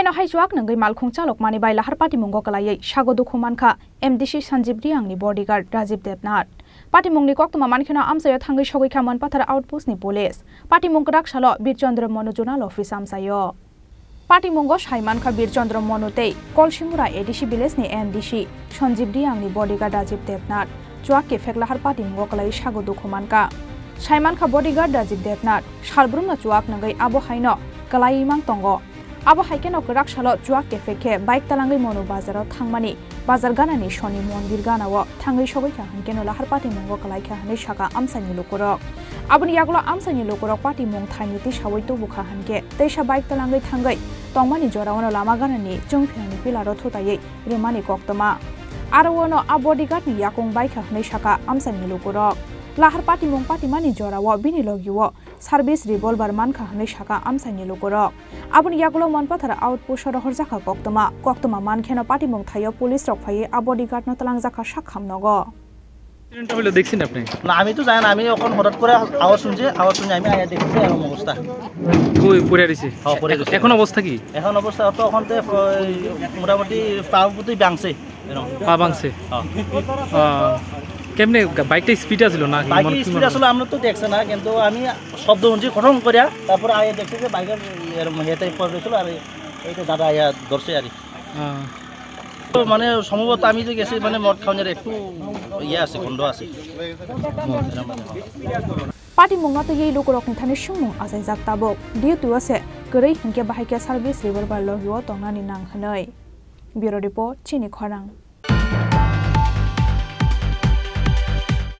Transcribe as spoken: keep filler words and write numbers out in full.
Hai chuak nwngwi malkhung chalokmani bai lahar patimungo kwlaiwi sago dukhu mankha M D C Sanjib Riyangni bodyguard Rajiv Debnath. Patimungni koktwma mankheno amchaio thangwi sogwi kha Monpathar Outpost ni police. Patimung kwrak salo Bir Chandra Monu Zonal Office amchaio. Patimungo sai mankha Bir Chandra Monu tei Kolsimura A D C village ni M D C Sanjib Riyangni bodyguard Rajiv Debnath. Chuak kephek lahar patimungo kwlaiwi sago dukhu mankha. Sai mankha bodyguard Rajiv Debnath salbrumno chuak nwngwi abo haino kwlaiwi mang tongo. Abo hai kheno kwrak salo chuak kephek khe bike talangwi Monu bazaro thangmani bazar ganani Soni mondir ganao thangwi sogwi kha hwnkhe no lahar patimungo kwlai kha hwnwi sakha amchaini lukurok. Aboni yagulo amchaini lukurok patimung thaini tisaui tubu kha hwnkhe teisa bike talangwi thangwi tongmani jorao no lama ganani chwngphirangni pillar o thutaiwi rwmani koktwma. Aro ono a bodyguard ni yakung bai kha hwnwi sakha amchaini lukurok. Lahar patimung patimani jorao bini logio service revolver mankha hwnwi sakha amchaini lukurok. Aboni yagulo Monpathar Outpost o rohorjakha koktwma. Koktwma mankheno patimung thaio police rok phaiwi a bodyguard no twlangjakha sakham nogo. Incident টা হলো দেখছেন আপনি? না, আমি তো জানি না, আমি এখন হঠাৎ করে আওয়াজ শুনছি, আওয়াজ শুনে আমি আয়া দেখছি এরকম অবস্থা। কই পড়ে রইছে? হ্যাঁ, পড়ে রইছে। এখন অবস্থা কি? এখন অবস্থা তো ওখান থেকে ওই মোটামুটি পা পুতি ভাঙছে এরকম। পা ভাঙছে? হ্যাঁ। আহ, কেমনে গা-, বাইকটা স্পিড আছিল না কি? বাইকের মনে কি স্পিড মনে হয়? আসলে আমরা তো দেখছে না, কিন্তু আমি শব্দ শুনছি খটং করে, তারপরে আয়া দেখছি যে বাইকের এরকম হেতে পড়ে রইছিল আর এইটা দাদা আয়া ধরছে আর কি। আহ। তো মানে সম্ভবত আমি যে গেছি মানে মদ খাওয়ানোর একটু ইয়ে আছে, গন্ধ আছে। Patimungno twiwi lukurokni thani swngmung achaijak tabuk. Duty o se kwrwi hinkhe bahai khe service revolver logio tongnani nang hwnwi. Bureau Report, Chini Khorang.